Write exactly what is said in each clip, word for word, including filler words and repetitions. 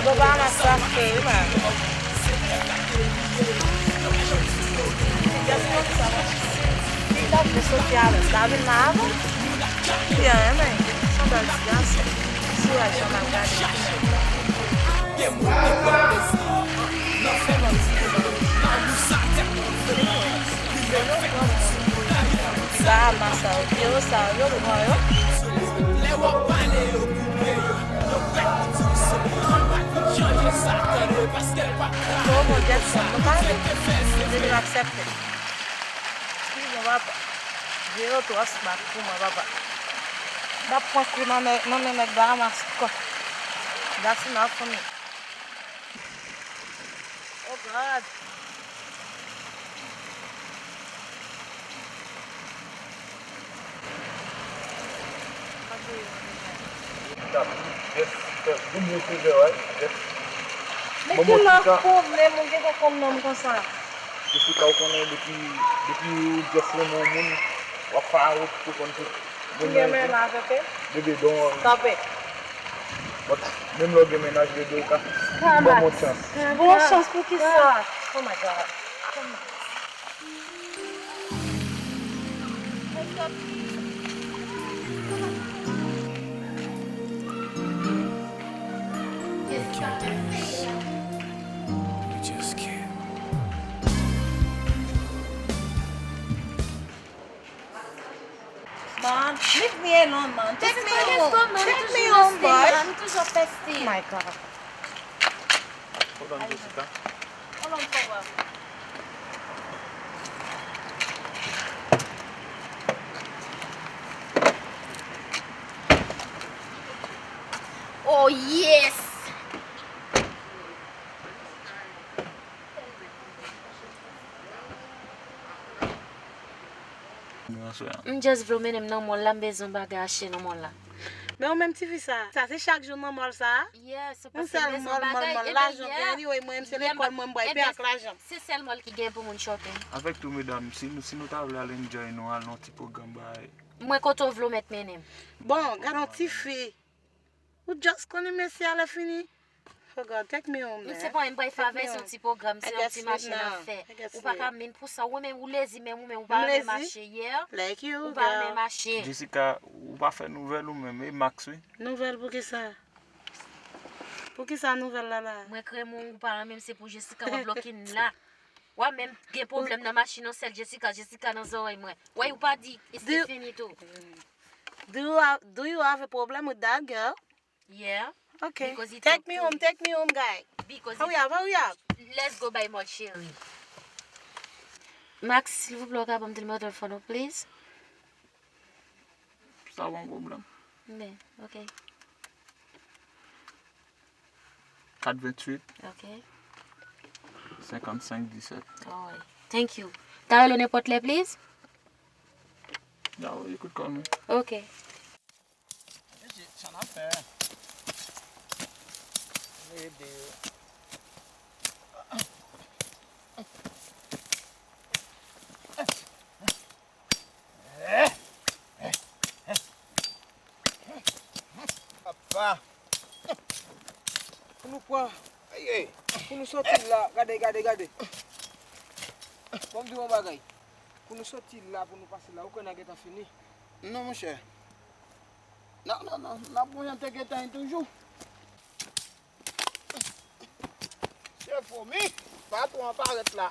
Bon, ba masak wi, man. Ti gason sa, wi. Li t ap vle soti alè. Sa vin la avan. Li renmen. Se yon bèl ti gason. Souraj jan m ap gade. Ba masak wi. Yo sa, yo pran yo. Yo pran Jackson, nou pa vle. Depi n aksepte. Eskize m, papa. Vye yo twò smart pou mwen, papa. M ap pran kou nan men, nan men nèg Bahamas ankò. That's enough for me. Oh God. Jessica, Jessica, Jessica. Men ki lòt pwoblèm ou gentan konn nonm konsa? Jessica, ou konnen depi, depi ou just renmen yon moun, w ap fè wout pou konn tout. Ou gen mennaj, ok? Bebe, don't worry. Stop it. But menm lè w gen mennaj, bebe, ou ka ban m yon chans. Bon chans pou ki sa? Oh my God. We can't do this. We just can't. Man, leave me alone, man. Take me home. Take me home, boy. Oh my God. Hold on, Jessica. Hold on for what? Oh, yes! M just vle w mennen m nan mall la, m bezwen yon bagay achte nan mall la. Men ou menm tifi sa, sa se chak jou nan mall sa? Yes, paske m bezwen yon bagay, mall, mall, lajan gen, anyway, mwen menm se lekòl mwen m pral peye ak lajan. Se sèl mall ki gen pou moun shopping. Avèk tou medam, si nou, si nou ta vle al enjoy nou, al nan ti pwogram bagay. Mwen kote w vle w mèt mennen m. Bon, gade yon tifi. Ou just konnen mesye a lè fini. Oh God, take me home, man. M se pa yon bay favè, se yon ti pwogram, se yon ti mache n ap fè. Ou pa ka menm pou sa, ou menm ou lezi, menm ou menm ou pa renmen mache, yeah. Ou pa renmen mache. Jessica, ou pa fè nouvèl ou menm, e Max wi. Nouvèl pou ki sa? Pou ki sa nouvèl la la? Mwen kremon ou pa renmen m, se pou Jessica w ap bloke n la. Wa menm gen pwoblèm nan machin nan sèl Jessica, Jessica nan zòrèy mwen. Wè ou pa di, Stephanie tou. Do you have, do you have a problem with that girl? Yeah. Okay. Take me home, take me home, guy. Hurry up, hurry up. Let's go bay mall, cheri. Max, silvouplè, ou ka ban m nimewo telefòn ou, please? Sa pa yon pwoblèm. Ben, okay. Kat venntuit. Okay. Senkannsenk disèt. Alright. Thank you. Ta rele w nenpòt lè, please? Ya, you could call me. Okay. Mesye, sa n ap fè? Ede yo. Papa. Pou nou pran, pou nou soti la, gade, gade, gade. Bon, m di w yon bagay. Pou nou soti la, pou nou pase la, ou kwè n a gentan fini? Non, monchè. Non, non, non, n ap gon jan te gentan ye toujou. Se fomi, patwon an parèt la.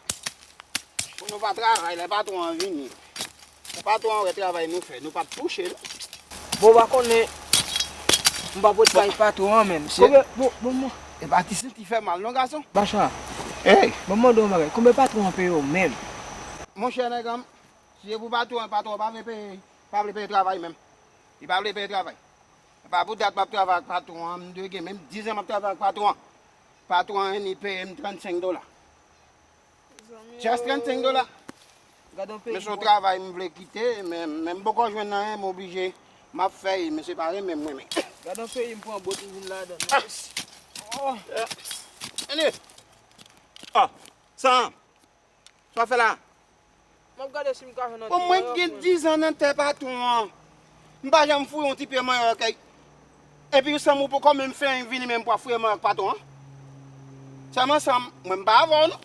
Pou nou pa travay, lè patwon an vini. Pou patwon an wè travay nou fè, nou p ap touche l. Bon, w pa konnen, m p ap ret kay patwon an menm. Konbyen, bon, bon, bon. E pa ti senti fè mal non, gason. Bacha, hey, bon, m mande w yon bagay. Konbyen patwon an peye w menm? Monchè, nèg an, si se pou patwon an, patwon an pa vle peye, pa vle peye travay menm. Li pa vle peye travay. Pa pou dat m ap travay ak patwon an, m dwe gen menm diz an m ap travay ak patwon an. Patwon an, li peye m trannsenk dola. Just trannsenk dola. Men se yon travay m vle kite, men, men m poko jwenn anyen, m oblije, m ap fè l, men se pa renmen m renmen. Gade yon peyi m pran bòt ou vin ladan l. Oh. Anyway. Ah, sa, sa w ap fè la? M ap gade si m ka jwenn yon ti manyòk, mwen. Bon, mwen gen diz an nan tè patwon an. M pa janm fouye yon ti pye manyòk, ey. Epi Sam, ou poko menm fè anyen vini menm pou w ap fouye manyòk patwon an. Sèlman Sam, mwen m pa avè w non.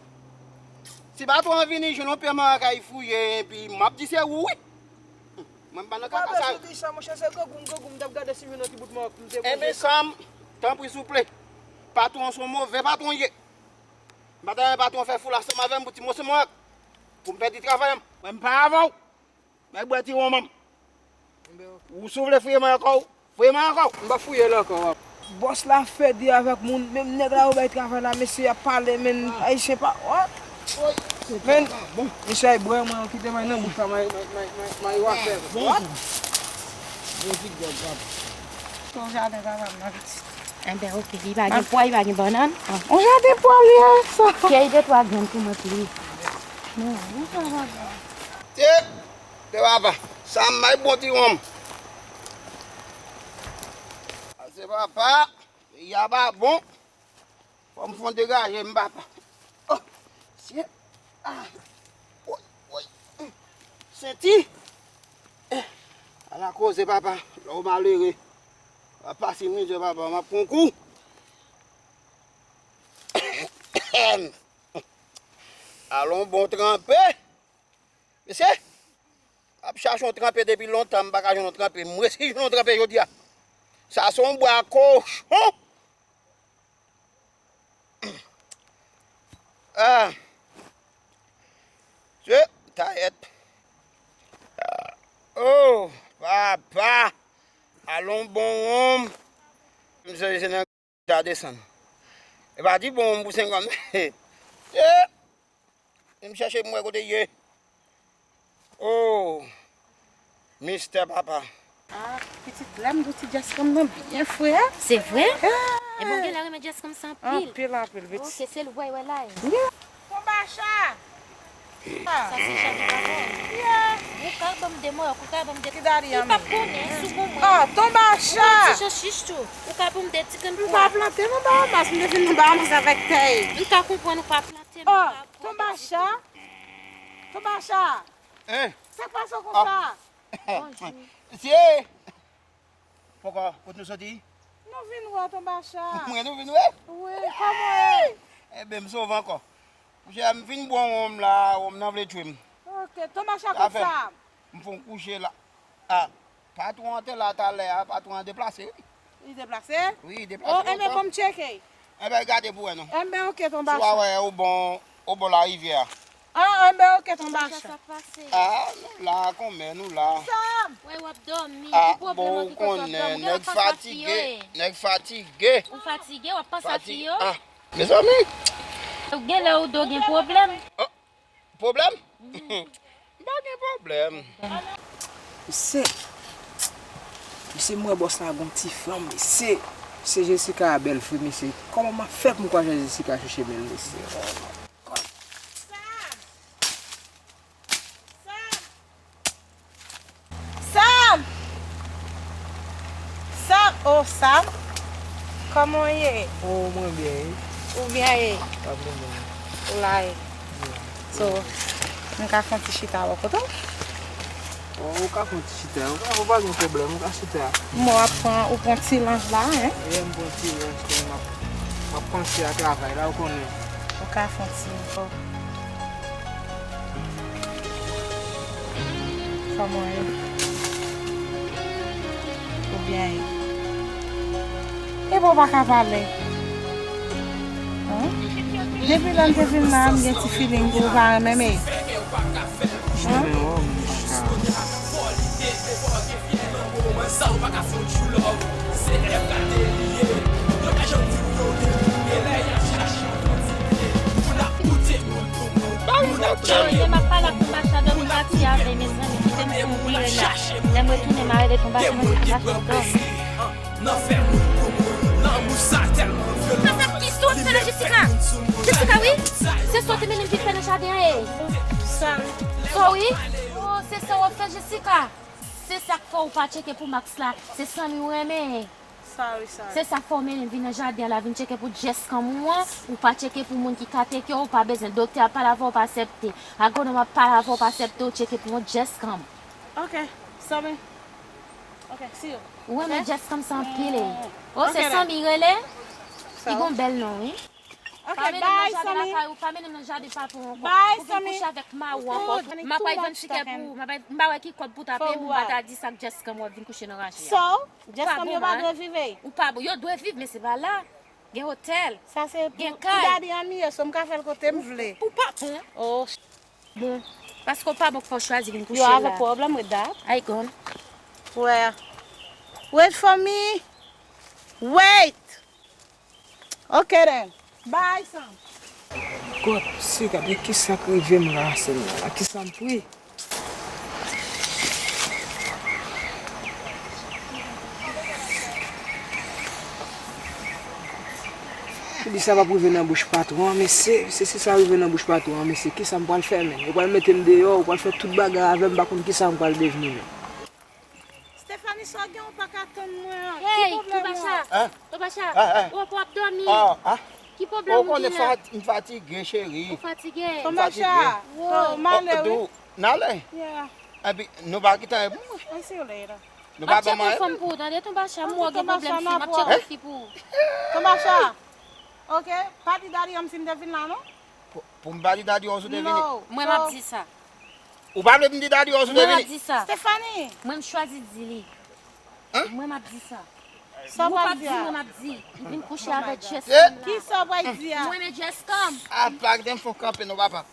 Si patwon an vini jwenn yon pye manyòk a fouye, epi m ap di se ou wi. Mwen m pa nan kaka sa yo. Ou pa bezwen di sa, monchè, se grangou m, grangou m, m t ap gade si m jwenn yon ti bout manyòk pou m te manje. Enben Sam, tanpri souple. Patwon an se yon move patwon ye. M pa ta renmen patwon an fè foul ansanm avè m pou ti moso manyòk. Pou m pèdi travay an. Mwen m pa avè w. Mwen bwè ti wonm an. Ou si w vle fouye mwen ankò, fouye mwen ankò. M pa fouye l ankò. Bòs la fè di avèk moun, menm nèg la yo bay travay la, mesye y ap pale, men ayisyen pa, what? Men, mesye ay bwè mwen, yo kite mwen nan bouch la, mwen, mwen, mwen, mwen, mwen, yo ap fè, what? Ton jaden papa m nan pitit. Enben, oke, li pa gen pwa, li pa gen bannann. On jaden pwa li ye, sa. Kèy de twa grenn pou mwen, plis. Non, non, sa va. Te, te papa, sa m bay bon ti wonm. Pase papa, peyi a pa bon. Fò m fon degaje m, papa. Oh, sye. Ah. Woy, woy. Senti. Eh, ala koze, papa. Lè w malere. W ap pase mizè, papa. M ap pran kou. Alon bon tranpe. Mesye, m ap chache yon tranpe depi lontan, m pa ka jwenn yon tranpe. M resi jwenn yon tranpe jodi a. Sa se yon bwa kochon. Ah. Se tayèt. Ah. Oh, papa. Alon bon wonm. M sonje se nan ta desann. E pa di bon pou senkant. Eh! M chèche m wè kote l ye. Oh! Mistè papa. Ah, pitit, lè m di w ti djès kòm nan byen fre. Se vre? Ah! Ebyen, w genlè renmen djès kòm sa anpil. Anpil, anpil, pitit. Ok, se l w wè la. Yeah. Konbacha! Sa se jan de bagay. Yeah. Ou ka ban m de manyòk, ou ka ban m de... Ki daddy an menm? Ou p ap konnen, sou pou mwen. Oh, Tonbacha! Ou ti jan chich tou. Ou ka ban m de ti grenn pwa. M pa plante nan Bahamas, m te vin nan Bahamas avèk tèy. M ka konprann ou pa plante, men ou ka pran de ti pwa. Oh, Tonbacha! Tonbacha! Eh! Sa k pase w konsa? Bonjou. Mesye! Poko, kot nou soti? Nou vin wè w, Tonbacha. Mwen nou vin wè? Wi, kòman w ye? Enben, m sove ankò. Kouche a, m fin bwè yon wonm la, wonm nan vle tchwe m. Ok, Tonbacha, kot sa? M fon kouche la. Ah, patwon an te la talè a, patwon an deplase, wi. Li deplase? Wi, li deplase. Oh, enben, bon, m tcheke. Enben, gade pou wè non. Enben, ok, Tonbacha. Si w a wè, ou bon, ou bò larivyè a. Ah, enben, ok, Tonbacha. Sa k pase? Ah, nou la, konmè, nou la. Sam! Wè, w ap dòmi. Ah, ki pwoblèm an ki koz w ap dòmi? Ou genlè w ap panse a fi yo, e? Nèg fatige, nèg fatige. Ou fatige, w ap panse a fi yo? Ah, mezanmi. Ou genlè ou do gen pwoblèm. Oh, pwoblèm? M pa gen pwoblèm. Se, se mwen bòs la gon ti fanm, se, se Jessica a bèl vre, mesye. Kòman m ap fè pou m kwaze Jessica sou chemen l, mesye? Oh my God. Sam! Sam! Sam! Sam! Oh, Sam! Kòman w ye? Oh, mwen byen, wi. Ou byen, e? Pa pwoblèm. Ou la, e? So, m ka fè yon ti chita bò kote w? Oh, ou ka fè yon ti chita. Ou ka, ou pa gen pwoblèm, ou ka chita. Mwen ap pran, ou pran ti lanj la, en? Wi, m pran ti lanj, m ap, m ap panse a travay la, ou konnen. Ou ka fè yon ti. Kòman w ye? Ou byen ye? Epi w pa ka pale. Hum? Depi lè m te vin la, m gen ti feeling pou ou pa renmen m, e. Hum? Tande, m ap pale ak Tonbacha, dòmi pati avè, mezanmi, kite m sou yon koulè la. Lè m retounen, m a rele Tonbacha, mwen di Tonbacha dòmi. Nan fè moun pou moun, lanmou sa tèlman vyolans. Sa, sa, ki sa w ap fè la, Jessica? Jessica, wi? Se sa w te mennen m vin fè nan jaden an, e? Sa. Sa, wi? Oh, se sa w ap fè, Jessica? Se sa k fè w pa tcheke pou Max la. Se Samy w renmen. Sorry, sorry. Se sa k fè w mennen l vin nan jaden an la, vin tcheke pou Jess kanm ou an, ou pa tcheke pou moun ki ka teke w, ou pa bezwen doktè ap pale avè w, ou pa aksepte. Agwonòm ap pale avè w, ou pa aksepte, ou tcheke pou yon Jess kanm. Ok, Samy. Ok, see you. Ou renmen Jess kanm sa anpil, e. Oh, se Samy rele? Li gon bèl non, wi. Ok, bye, Samy. Pa mennen m nan jaden lakay ou, pa mennen m nan jaden papa w ankò. Ou vin kouche avèk mari w ankò. M ap al vann chikè pou ou, m ap al, m pa wè ki kòb pou tape, m pa ta di sa k Jess kanm w ap vin kouche nan raje a. So, Jess kanm yo pa dwe viv, e? Ou pa bon, yo dwe viv, men se pa la. Gen otèl. Sa se pou, pou daddy an m ye, so m ka fè l kote m vle. Ou pa bon. Oh. Bon, paske w pa bon k fè w chwazi vin kouche la. You have a problem with that? I gone. Where? Wait for me. Wait. Ok then. Bye, Sam. God, si gade kisa k rive m la, Senyè, a kisa m pri? Ou di sa p ap rive nan bouch patwon an, mesye, se, si sa rive nan bouch patwon an, mesye, kisa m pral fè, menm? Yo pral mete m deyò, yo pral fè tout bagay avè m, m pa konn kisa m pral devni, menm. Stephanie, sa w gen, ou pa ka tann mwen an? Ki pwoblèm ou? Tonbacha, Tonbacha, ou ap dòmi? Ki pwoblèm ou gen la? Ou konnen m fatige, cheri. Ou fatige? Tonbacha, ou malè, wi. N ale. Epi, nou pa kite anyen pou mwen. Nou pa ban m anyen pou mwen. Ap tcheke yon fanm pou ou, tande, Tonbacha, m wè w gen pwoblèm fi, m ap tcheke yon fi pou ou. Tonbacha, ok, pa di daddy an m si m te vin la, non? Pou, pou m pa di daddy w si w te vini? Mwen m ap di sa. Ou pa vle m di daddy w si w te vini? Mwen m ap di sa. Stephanie! Mwen m chwazi di li. Mwen m ap di sa. Sa w pral di a? Mwen m ap di. Li vin kouche avèk Jess kanm la. Kisa w pral di a? Mwen renmen Jess kanm. Apa, kite m fè w kanpe non, papa.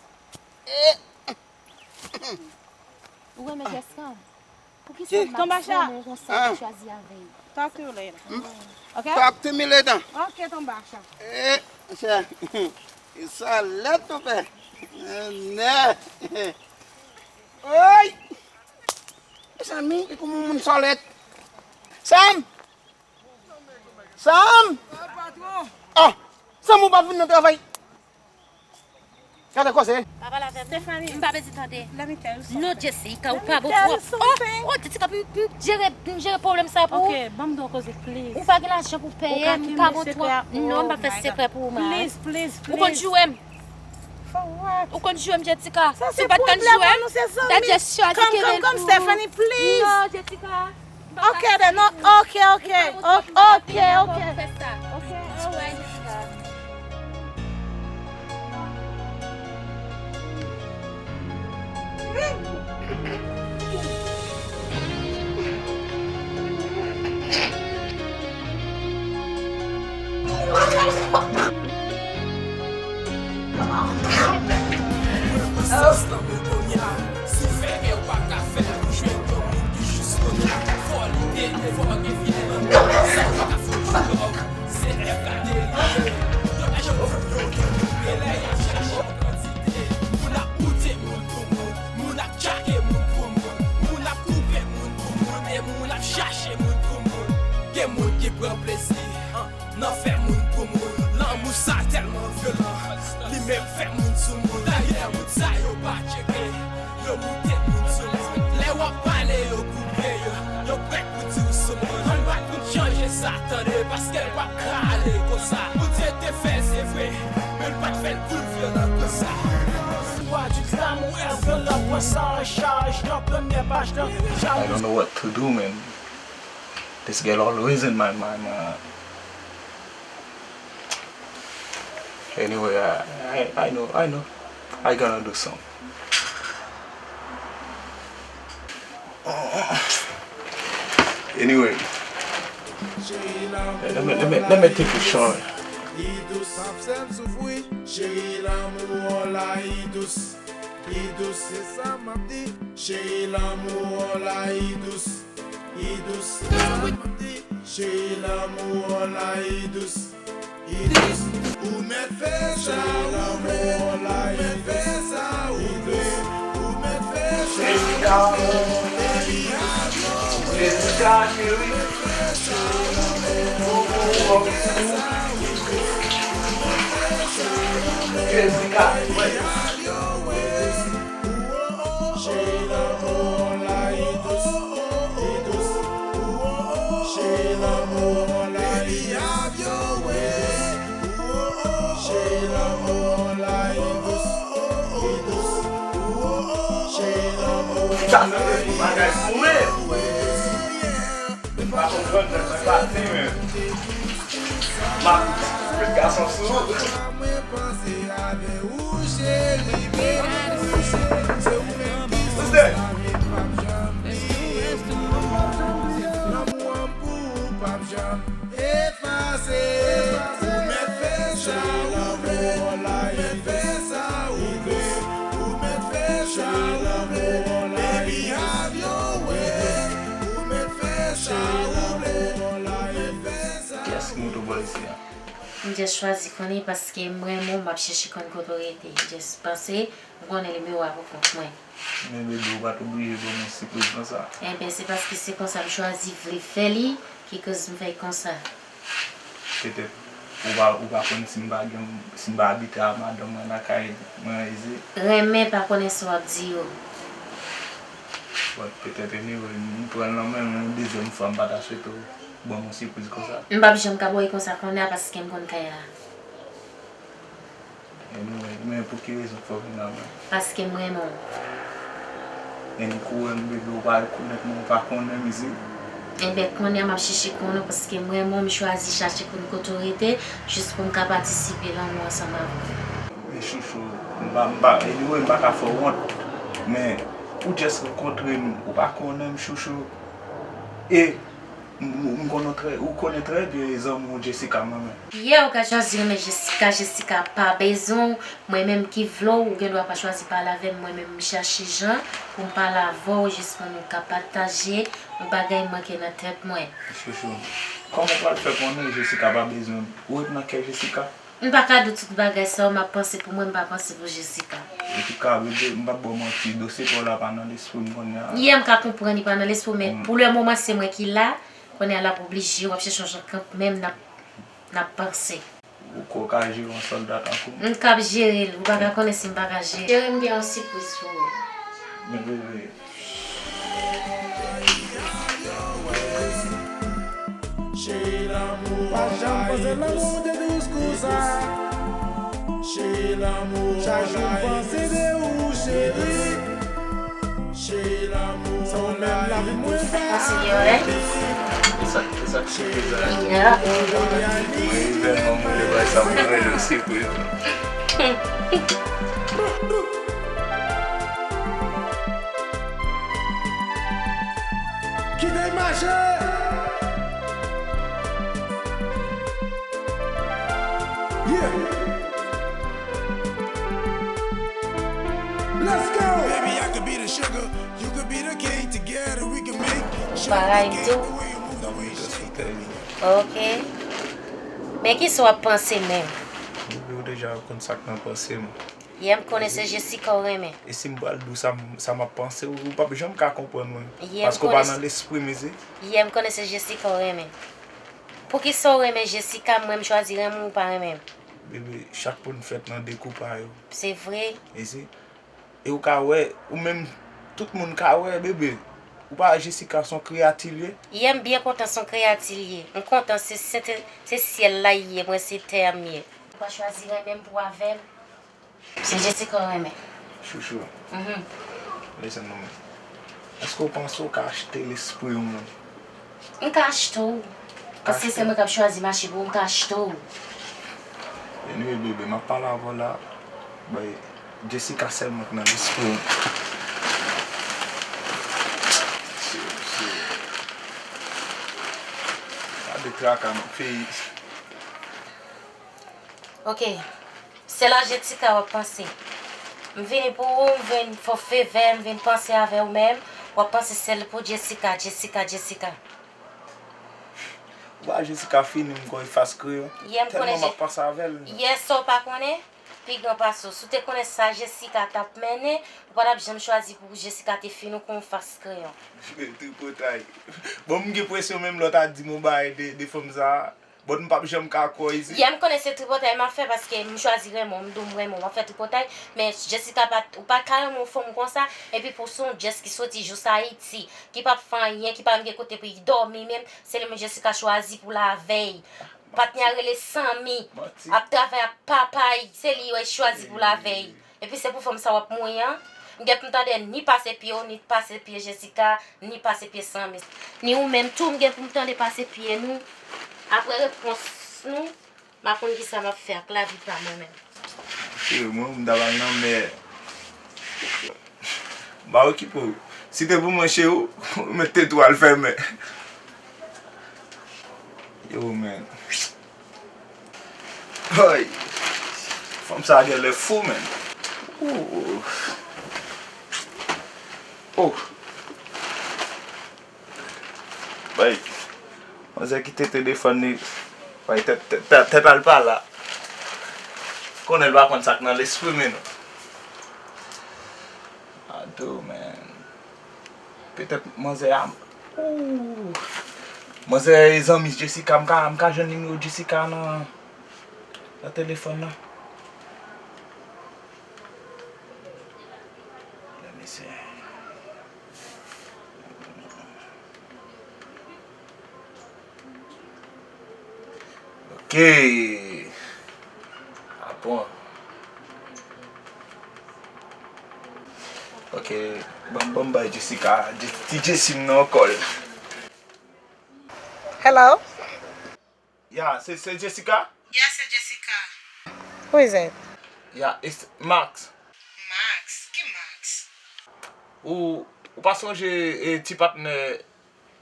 Ou renmen Jess kanm? Poukisa m ap zanmi w konsa pou chwazi avè l? Talk to you later. Ok? Talk to me later. Ok, Tonbacha. Eh, sa, sa lèt, tonpè. Nè. Oy! Mezanmi, e kòman moun sa lèt? Sam! Sam! Ah! Sam, ou pa vin nan travay? Gade koze. Pa pale avè m. Stephanie, m pa bezwen tande. Let me tell you something. Non, Jessica, ou pa bon twòp. Oh, oh, Jessica, pou, pou jere, pou jere pwoblèm sa pou ou. Ok, ban m di w koze, please. Ou pa gen lajan pou peye m, ou pa bon twòp. Non, m pa fè sekrè pou ou, man. Please, please, please. Ou konn joure m. For what? Ou konn joure m, Jessica. Si w pa t konn joure m, t ap just chwazi kenbe l pou ou. Stephanie, please. Non, Jessica. Ok, then, no, ok, ok, ok, ok. Ok, alright. Mwen pran sans nan men kounye a. Si w fè kè w pa ka fè l, ou jwenn yon moun ki jis kounye a. Fò lide, fò gen fidèl nan men. Sa w pa ka fè w jwenn lòm, se F K delivre. Yo pa janm di w yo gen moun, men lè y ap chache yon kantite. Moun ap boute moun pou moun, moun ap tchake moun pou moun, moun ap koupe moun pou moun, e moun ap chache moun pou moun. Gen moun ki pran plezi nan fè moun pou moun. Lanmou sa tèlman vyolan, li menm fè moun sou moun. Dayè, moun sa yo pa tcheke, yo moute moun sou moun. Lè w ap pale, yo koupe, yo, yo prèt pou di w sou moun. Ann bat pou n chanje sa, tande, paske l p ap ka ale konsa. Bondye te fè, se vre, men l pa t fè l pou l vyolan konsa. Swa di klam ou èvè la pran sa an chaj nan premyè paj nan. I don't know what to do, man. This girl always in my mind, man. Anyway, I, I, I know, I know. I gonna do something. Anyway, let me, let me, let me take a shower. Li dous, ap fè m soufri. Cheri, lanmou an la, li dous. Li dous, se sa m ap di. Cheri, lanmou an la, li dous. Li dous, se sa m ap di. Cheri, lanmou an la, li dous. Li dous. Ou mèt fè sa ou vle. Ou mèt fè sa ou vle. Ou mèt fè sa ou vle. Baby, have your way. Jessica, cheri. Ou mèt fè sa ou vle. Jessica, wè. Cheri, lanmou an la, li dous, li dous. Cheri, lanmou an la, Sa se yon bagay pou mwen. M pa konprann nèg mwen pati, men m ap met gason sou ou. Who's there? Efase, ou mèt fè sa ou vle, ou mèt fè sa ou vle, ou mèt fè sa ou vle, baby, have your way, ou mèt fè sa ou vle, ou mèt fè sa. Kiyès ki moto bò isi a? M just chwazi konnen paske m renmen w, m ap chèche konn kote w rete. M just panse, m konnen nimewo a pou kont mwen. Men bebe, ou pa t oblije ban m yon sipriz konsa. Enben, se paske se konsa m chwazi vle fè li, ki koz m fè l konsa. Petèt, ou pa, ou pa konn si m pa gen, si m pa abite ak madanm mwen lakay mwen, ezi. Renmen pa konnen sa w ap di yo. Bon, petèt, anyway, m pran l nan men yon dezyèm fwa, m pa ta swete w ban m yon sipriz konsa. M p ap janm ka ba w konsa kounye a paske m konn kay la. Anyway, men pou ki rezon fò w vin la mwen? Paske m renmen w. Men li kouwè m, bebe, ou pa rekonèt mwen, ou pa konnen m isi. Enben, kounye a m ap chèche konnen w, paske m renmen w, m chwazi chache konn kote w rete, jis pou m ka patisipe lanmou ansanm avè w. Men chouchou, m pa, m pa, anyway, m pa ka fè w wont, men ou just rankontre m, ou pa konnen m, chouchou. E M, m, m konnen w trè, ou konnen trè byen zanmi w Jessica mwen menm. Yeah, ou ka chwazi renmen Jessica, Jessica pa bezwen w. Mwen menm ki vle w, ou gen dwa pa chwazi pale avè m. Mwen menm m chache jan pou m pale avè w, jis pou nou ka pataje yon bagay mwen ke nan tèt mwen. Chouchou, kòman w pral fè konnen Jessica pa bezwen m? Ou ret nan kè Jessica? M pa ka di w tout bagay sa yo, m ap panse pou mwen, m pa panse pou Jessica. Antouka, bebe, m p ap ba w manti, dosye pa w la pa nan lespri m kounye a. Yeah, m ka konprann li pa nan lespri w, men pou le moman se mwen ki la, kounye a l ap oblije, w ap chèche yon jan kanmenm n ap, n ap panse. Ou kwè w ka jere yon sòlda tankou m? M k ap jere l, ou pa ka konnen si m pa ka jere l. Cheri, m gen yon sipriz pou ou. Men bebe, Pa janm panse lanmou te dous konsa. Chak jou m panse de ou, cheri. Se ou menm lavi mwen ka akonte. E sa, e sa k sipriz la? Mwen evènman mwen le bay sa mwen rele sipriz. Kite l mache! Yeah! Let's go! Baby, I could be the sugar, you could be the cane. Together we can make sure we can get the way you move the way you shake. Ok. Men kisa w ap panse menm? Depi ou deja konn sa k nan panse m. Yeah, m konnen se Jessica w renmen. E si m pral di w sa m, sa m ap panse, ou, ou p ap janm ka konprann mwen. Yeah, m konnen. Paske w pa nan lespri m isi. Yeah, m konnen se Jessica w renmen. Poukisa w renmen Jessica, mwen m chwazi renmen w, ou pa renmen m? Bebe, chak moun fèt nan de kou pa yo. Se vre. Isi. E ou ka wè, ou menm, tout moun ka wè, bebe. Ou pa wè Jessica se yon kreyati l ye? Yeah, m byen kontan se yon kreyati l ye. M kontan se, se, se syèl la l ye, mwen se tè a m ye. Ou pa chwazi renmen m pou avè l? Se Jessica w renmen. Chouchou. Mhm. Listen to me. Èske w panse w ka achte lespri yon moun? M ka achte w. Paske se mwen k ap chwazi mache pou ou, m ka achte w. Anyway, bebe, m ap pale avè w la. Bay, Jessica sèlman k nan lespri m. Gade traka nan peyi. Ok. Sèl a Jessica w ap panse. M vini pou ou, m vin fè w favè, m vin panse avè w menm. W ap panse sèl pou Jessica, Jessica, Jessica. Ou pa Jessica fini m gon efas kreyon. Tèlman m ap panse avè l. Yè sa w pa konnen, pi gran pase w. Si w te konnen sa Jessica t ap mennen, ou pa t ap janm chwazi pou Jessica te fini w kon efas kreyon. Tripotay. Bon, m gen presyon menm lè w ta di m yon bagay de, de fanm sa a. But m p ap janm ka kwè w isi. Yeah, m konnen se tripotay m ap fè paske m chwazi renmen w, m di w m renmen w, m ap fè tripotay, men Jessica pa t, ou pa t ka renmen yon fanm konsa, epi pou se yon Jess ki soti jous Ayiti, ki p ap fè anyen, ki pa menm gen kote pou li dòmi menm, se li menm Jessica chwazi pou l avè l. Patnè a rele Samy, ap travay ak papa l, se li yo chwazi pou l avè l. Epi se pou fanm sa w ap mouye an. M gen pou m tande ni pase pye w, ni pase pye Jessica, ni pase pye Samy. Ni ou menm tou, m gen pou m tande pase pye nou. Apre repons nou, m a konn kisa m ap fè ak lavi pa mwen menm. Cheri, mwen, m ta pral nan mè. M pa okipe w. Si te pou mwen, cheri, ou met tete w al fèmen. Yo, man. Ay. Fanm sa a genlè fou, man. Ooh. Oh. Bay. Manzè kite telefòn li. Bay, tèt, tèt, tèt, tèt al pa la. Konnen l pa konn sa k nan lespri, men non. Ado, man. Petèt manzè a. Ooh. Manzè e zanmi Jessica, m ka, m ka jwenn nimewo Jessica nan, nan telefòn nan. Let me see. Ok. Ah bon. Ok. Ban, ban m bay Jessica, Je- ti Jessie m nan ankò. Hello? Ya, se, se Jessica? Ya, se Jessica. Who is it? Ya, it's Max. Max? Ki Max? Ou, ou pa sonje, e, ti patnè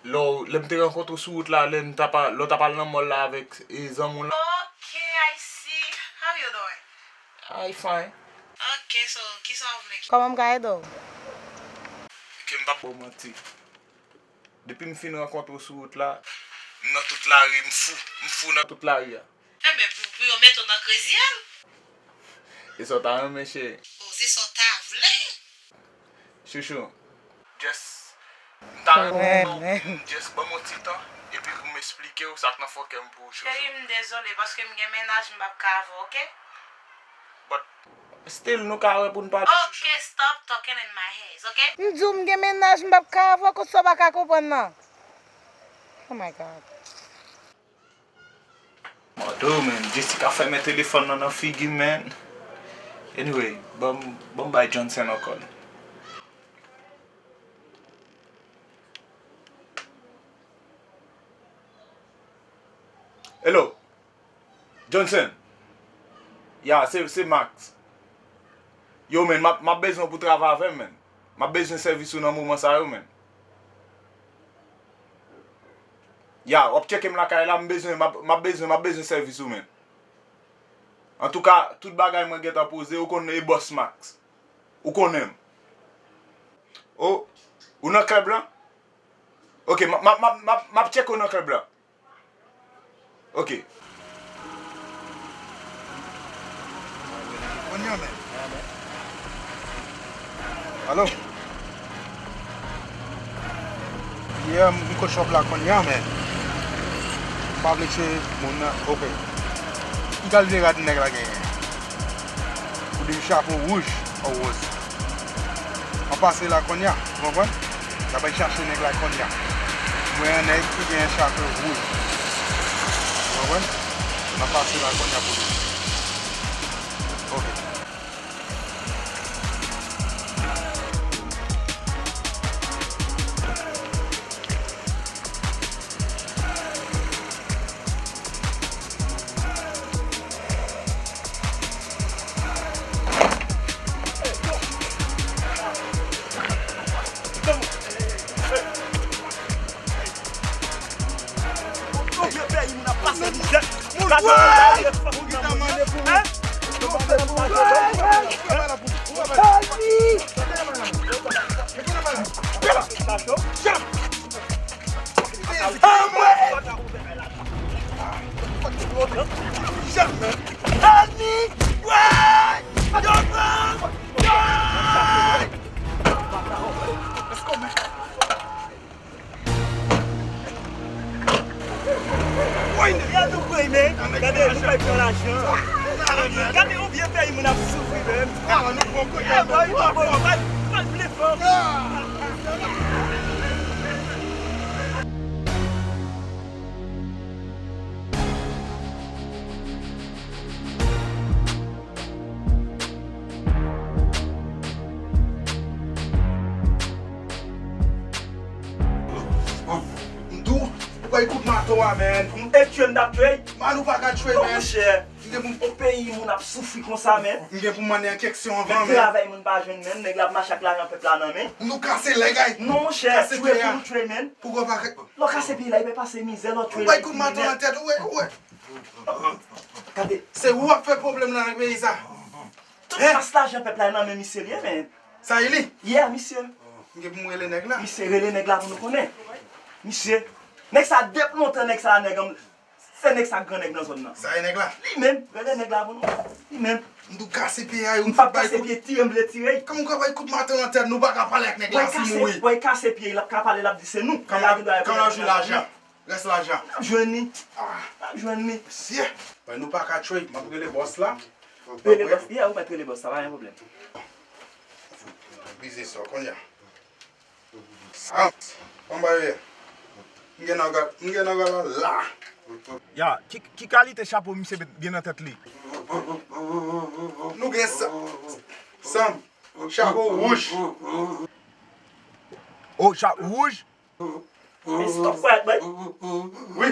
lè w, lè m te rankontre w sou wout la, lè n t ap, lè w t ap al nan mall la avèk, e, zanmi w lan? Ok, I see. How you doing? I fine. Ok, so, kisa w vle? Kòman m ka ede w? Ok, m p ap ba w manti. Depi m fin rankontre w sou wout la, m nan tout lari, m fou. M fou nan tout lari a. Enben, pou, pou yo mete w nan krezyèl. E sa w ta renmen, cheri? O, se sa w ta vle? Chouchou. Just, m ta renmen w, just ban m yon ti tan, epi pou m esplike w sa k nan fon kè m pou ou, chouchou. Cheri, m dezole, paske m gen mennaj, m p ap ka avè w, ok? But still, nou ka wè pou n pale. Ok, stop talking in my ears, ok? M di w m gen mennaj, m p ap ka avè w, kot sa w pa ka konprann nan? Oh my God. Mado, man, Jessica fèmen telefòn nan nan figi m, man. Anyway, ban m, ban m bay Johnson ankò l. Hello. Johnson. Ya, se, se Max. Yo, man, m ap, m ap bezwen w pou travay avè m, man. M ap bezwen sèvis ou nan moman sa yo, man. Ya, w ap tcheke m lakay la, m bezwen, m ap, m ap bezwen, m ap bezwen sèvis ou, man. Antouka, tout bagay mwen gentan poze, ou konn e bòs Max. Ou konnen m. O, ou nan klèb lan? Ok, m ap, m ap, m ap, m ap, m ap tcheke w nan klèb lan. Ok. Kounye a menm. Alo? Yeah, m, m kot shop la kounye a, men m pa vle tcheke moun nan. Ok. Ki kalite rad nèg la genyen? Ou di chapo wouj ou woz? M ap pase la kounye a, ou konprann? N ap al chache nèg la kounye a. M wè yon nèg ki gen chapo wouj. Ou konprann? M ap pase la kounye a pou li. Ok. Konbyen peyi moun ap pase mizè? Moun vre! Moun ki ta mande pou ou. Hein? Moun vre! Moun vre! Gade, nou pay pran lajan. Gade yon vye peyi moun ap soufri menm. Ah, nou pran kote. Ah, ba, ba, ba, ba, ba, pale fò. M di w, ou bay kout mato a, man. E tchwe m t ap tchwe? Man, ou pa ka tchwe, man. Monchè, m gen pou m... O peyi moun ap soufri konsa, man. M gen pou m mande yon keksyon anvan, man. Travay moun pa jwenn, man. Nèg la ap mache ak lajan pèp la nan men. Nou kase lèg, ay. Non, monchè, tchwe pou nou tchwe, man. Poukwa pa... Lè w kase peyi la, li pa pase mizè, lè w tchwe. Ou bay kout mato nan tèt, ou wè, ou wè. Gade. Se ou ap fè pwoblèm nan nan peyi sa. Tout mas lajan pèp la nan men misye li ye, men. Sa e li? Yeah, misye. M gen pou m rele nèg la. Misye, rele nèg la pou nou konnen. Misye. Nèg sa depi lontan, nèg sa nèg an... Se nèg sa gran nèg nan zòn nan. Sa e nèg la? Li menm, rele nèg la pou nou. Li menm. M tou kase pye a, yo. M p ap kase pye, tire m vle tire. Kòman ou ka bay kout mato nan tèt, nou pa ka pale ak nèg la si mouri? Bòy kase pye, l ap ka pale, l ap di se nou. Kòman, kòman l ap jwenn lajan? Rès lajan. N ap jwenn li. Ah. N ap jwenn li. Mesye. Bay nou pa ka tchwe, m ap rele bòs la. Rele bòs, yeah, ou mèt rele bòs la, pa gen pwoblèm. Biznis sa, kounye a. Ah, kòman bagay yo ye? M gen nan gala, m gen nan gala la. Ya, ki, ki kalite chapo misye gen nan tèt li? Nou gen sa, Sam, chapo wouj. Oh, chapo wouj? Stop quiet, boy. Wi.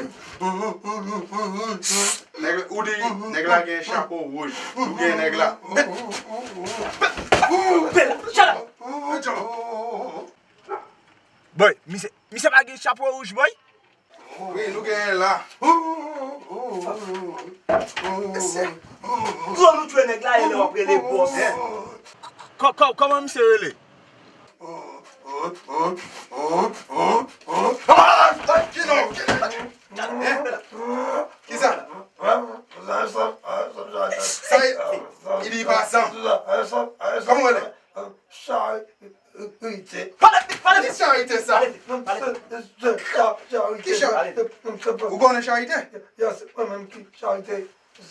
Nèg, ou di, nèg la gen chapo wouj. Ou gen nèg la. Shut up. Boy, misye, misye pa gen chapo wouj, boy? Wi, nou genyen la. Mesye. Gwo nou tchwe nèg la, e lè w ap rele bòs. Kò-, kò-, kòman misye rele? Ki non? Kisa? Sa e, li pa Sam. Kòman w rele? Charité. Pale vit, pale vit. Ki charité sa? Pale vit, pale vit. Ki charité? Ou konnen charité?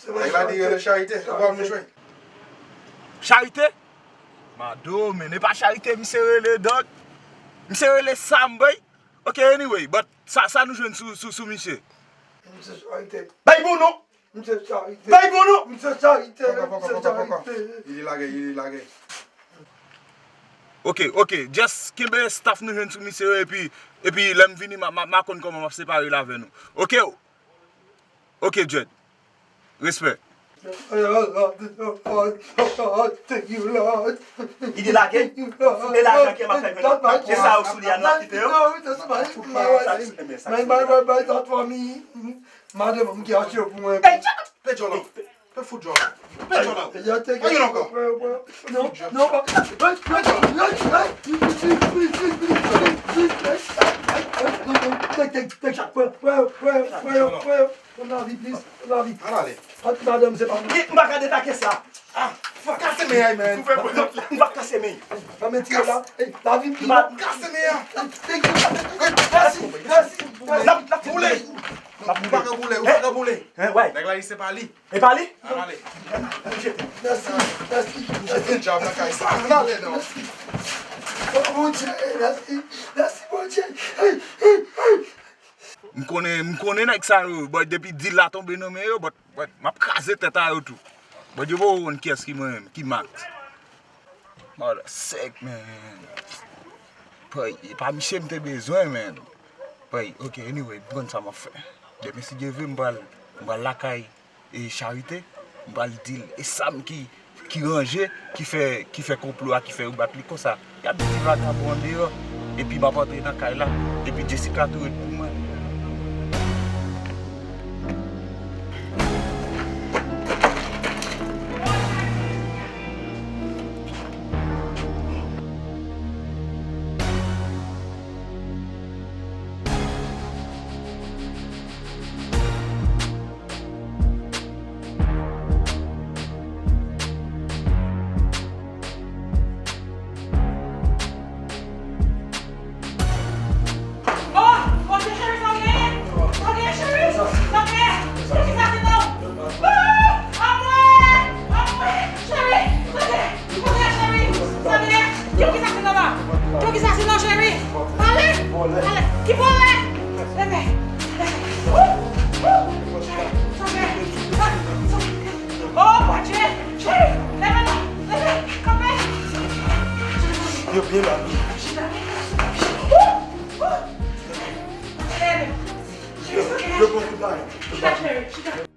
Nèg la di rele charité. Ou pa vle jwe. Charité? Mado, men e pa charité misye rele, dog. Misye rele Sam, boy. Ok, anyway, but sa, sa nou jwenn sou, sou, sou misye? Misye charité. Bay bon non. Misye charité. Bay bon non. Misye charité. Poko, poko, poko, poko. Li lage, li lage. Ok, ok. Just kenbe staff nou jwenn sou misye yo, epi, epi lè m vini, m a, m a, m a konn kòman m ap separe l avè nou. Ok? Ok, Dread. Respè. Thank you, Lord. Li delage. E lajan ke m ap fè jwenn. E sa yo sou li a, nou ap kite yo. Madanm ki achte yo pou mwen. Hey, shut up! Pe djòl la. Pe fout djòl la. Pe djòl la. Anyen ankò. Non, non. Take, take, take. Pran, pran, pran, pran, pran. Pran lavi, please. Pran lavi. Al ale. Pati madanm, se pa mwen. M pa ka detake sa. Ah, fuck. Kase men ay, man. M pa kase men. Nan men tire la. Hey, lavi m pi bon. Kase men an. Thank you. Mèsi, mèsi. N ap, n ap boule. Ou pa ka boule, ou pa ka boule. Hein, ouais. Nèg la, li se pa li. E pa li? Al ale. Mèsi, mèsi. Jete djab nan kay sa. Al ale non. Mèsi. Oh, Bondye, mèsi. Mèsi, Bondye. Hey, hey, hey. M konnen, m konnen nèg sa yo, but depi deal la tonbe nan men yo, but, but m ap kraze tèt a yo tou. But yo poko konn kiyès ki mwen menm, ki Max. Motherfuck, man. Boy, e pa misye m te bezwen, man. Boy, ok, anyway, m konn sa m ap fè. Demen si Dye vle, m pral, m pral lakay e Charité, m pral di l e Sam ki, ki ranje, ki fè, ki fè konplo a, ki fè yo bat li konsa. Y ap di vagabon andeyò, epi m ap antre nan kay la, epi Jessica tou ret pou mwen. Oh, Bondye cheri, sa w genyen? Sa w genyen, cheri? Sa w genyen? Poukisa se non? Oh, anmwe! Anmwe! Cheri, sa w genyen? Poukisa, cheri? Sa w genyen? Poukisa se non la? Poukisa se non, cheri? Pale! Pale! Ki vòlè? Leve! Leve! Ou! Ou! Cheri, sa w genyen? Sa, sa, oh, Bondye! Cheri, leve non! Leve! Kanpe! Yo byen ba nou. Chita. Ou! Ou! Yo pran tout bagay. Chita, cheri, chita.